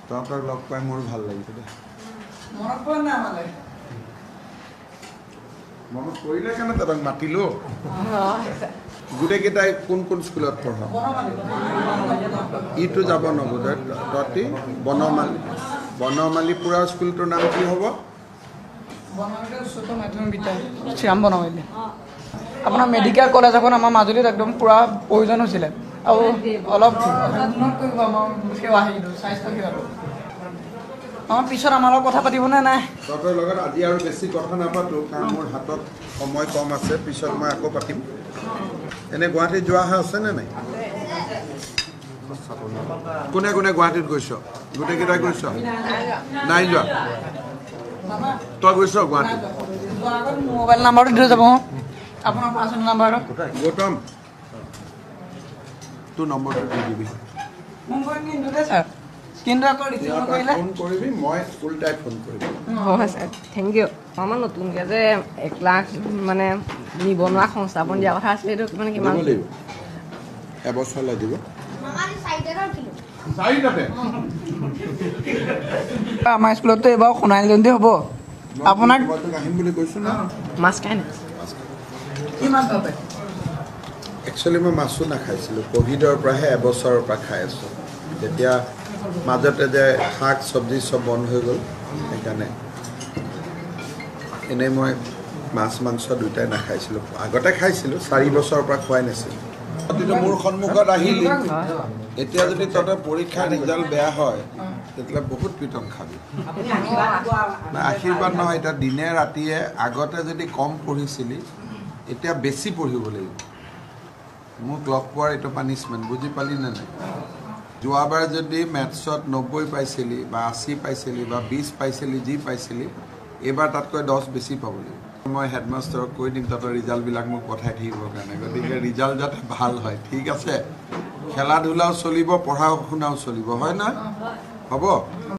তহঁতক লগ পাই মোৰ ভাল লাগিছে দেই। মনত পৰে নাই আমালৈ? মনত পৰিলে কাৰণে তহঁতক মাতিলোঁ। গোটেইকেইটাই কোন কোন স্কুলত পঢ়? ইটো যাব নৱোদয়ত, তহঁতি বনমালী। বনমালীপুৰা স্কুলটোৰ নাম কি হ'ব? বনমালী উচ্চতৰ মাধ্যমিক বিদ্যালয়, শ্ৰীৰাম বনমালী। আপোনাৰ মেডিকেল কলেজ এখন আমাৰ মাজুলীত একদম পূৰা প্ৰয়োজন হৈছিলে আৰু অলপ উন্নত কৰিব আমাৰ সেৱা হেৰিটো, স্বাস্থ্য সেৱাটো। আমাৰ পিছত আমাৰ লগত কথা পাতিবনে নাই? তহঁতৰ লগত আজি আৰু বেছি কথা নাপাতোঁ, কাৰণ মোৰ হাতত সময় কম আছে। পিছত মই আকৌ পাতিম। এনে গুৱাহাটীত যোৱা অহা আছেনে নাই? কোনে কোনে গুৱাহাটীত গৈছ? গোটেইকেইটা গৈছ? নাই যোৱা। তই গৈছ গুৱাহাটীত? মোবাইল নাম্বাৰটো দি থৈ যাব, আপোনাৰ পাৰ্চনেল নাম্বাৰটো। গৌতম, তোৰ নম্বৰটো দি দিবি। ফোন কৰিম কিন্তু দেই ছাৰ, কিন্তু আকৌ ৰিচিভ নকৰিলে ফোন কৰিবি, মই উল্টাই ফোন কৰিম। হয় ছাৰ, thank U. আমাৰ নতুনকৈ যে 1 লাখ মানে নিবনুৱা সংস্থাপন দিয়া কথা আছিলে, এইটো মানে কিমান দিব লাগিব? এবছৰ লাগিব। চাৰিটাতে আমাৰ স্কুলততো এইবাৰ সোণালী জয়ন্তী হ'ব। আপোনাক মই তোক আহিম বুলি কৈছোঁ না। মাছ খাই নাই? কি মাছ ভাল পায়? একচুৱেলি মই মাছো নাখাইছিলোঁ, ক'ভিডৰ পৰাহে এবছৰৰ পৰা খাই আছোঁ। তেতিয়া মাজতে যে শাক চব্জি চব বন্ধ হৈ গ'ল, সেইকাৰণে। এনেই মই মাছ মাংস দুয়োটাই নাখাইছিলোঁ। আগতে খাইছিলোঁ, 4 বছৰৰ পৰা খোৱাই নাছিলোঁ। তহঁতিতো মোৰ সন্মুখত আহিলি, এতিয়া যদি তহঁতৰ পৰীক্ষাৰ ৰিজাল্ট বেয়া হয় তেতিয়াহ'লে বহুত পিটন খাবি। নাই, আশীৰ্বাদ নহয়, এতিয়া দিনে ৰাতিয়ে। আগতে যদি কম পঢ়িছিলি, এতিয়া বেছি পঢ়িব লাগিব। মোক লগ পোৱাৰ এইটো পানিছমেণ্ট, বুজি পালি নে নাই? যোৱাবাৰ যদি মেথছত 90 পাইছিলি বা 80 পাইছিলি বা 20 পাইছিলি, যি পাইছিলি, এইবাৰ তাতকৈ 10 বেছি পাব লাগিব। মই হেডমাষ্টাৰক কৈ দিম তহঁতৰ ৰিজাল্টবিলাক মোক পঠাই থাকিবৰ কাৰণে। গতিকে ৰিজাল্ট যাতে ভাল হয়, ঠিক আছে? খেলা ধূলাও চলিব, পঢ়া শুনাও চলিব, হয় নহয়? হ'ব।